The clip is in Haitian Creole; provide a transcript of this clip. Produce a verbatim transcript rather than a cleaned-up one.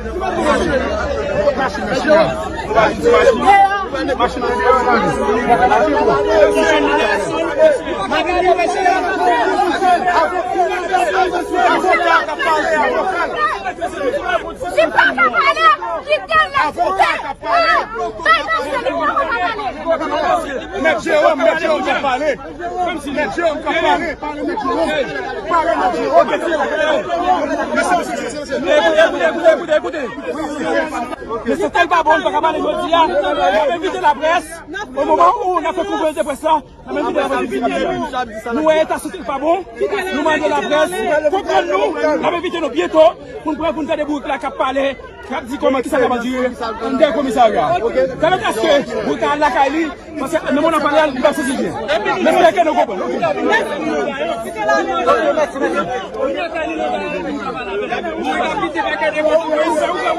Li pa ka pale, kite l. Avoka k ap pale. Bay pase li, avoka pale. Mèt Jewòm, Mèt Jewòm k ap pale. Mèt Jewòm k ap pale. Pale, Mèt Jewòm. Pale, Mèt Jewòm. Mesye, mesye, mesye, mesye. Ekoute, ekoute, ekoute, ekoute. Mesye, tel pa bon, li pa ka pale jodi a. N ap envite laprès, o moman ou n ap fè konferans de près la, n ap envite laprès. Nou wè eta sante l pa bon. Nou mande laprès konprann nou. N ap envite nou byento pou n pran, pou n tande bourik la k ap pale, k ap di kòman, kisa k ap andire anndan komisarya. Pèmèt aske bourik la al lakay li, paske nan moman n ap pale a, li p ap santi l byen. M espere ke nou konprann. Oke.